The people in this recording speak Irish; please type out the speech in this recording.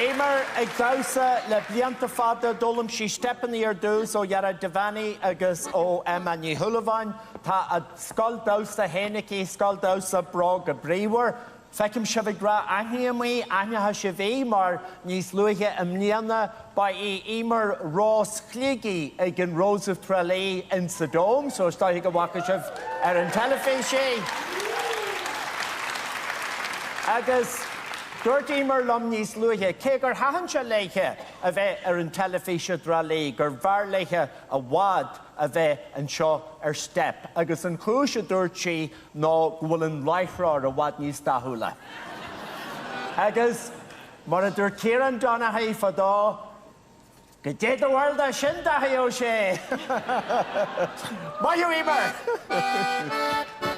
Eimear ag damhsa le blianta fada, d'fhoghlaim sí steipeanna ar dtús ó Ghearóid Devaney agus ó Emma Ní Shúilleabháin. Tá a scoil damhsa féin aici, scoil damhsa Bróga Bríomhar. Feicim sibh ag rá aithním í, aithneoidh sibh í mar níos luaithe i mbliana ba í Eimear Rós Shligigh ag an Rose of Tralee in sa Dome, so is dóiche go bhfaca sibh ar an teilifís í. Agus dúirt Eimear liom níos luaithe, cé gur thaitin sé léithe a bheith ar an teilifís i dTrá Lí, gur bhfearr léithe i bhfad a bheith anseo ar Steip agus an chúis a dúirt sí ná go bhfuil an láithreoir i bhfad níos dathúla. Agus mar a dúirt Kieran Donaghy fadó, Goidé do bharúil de sin, Daithí Ó Sé! Maith thú, Eimear!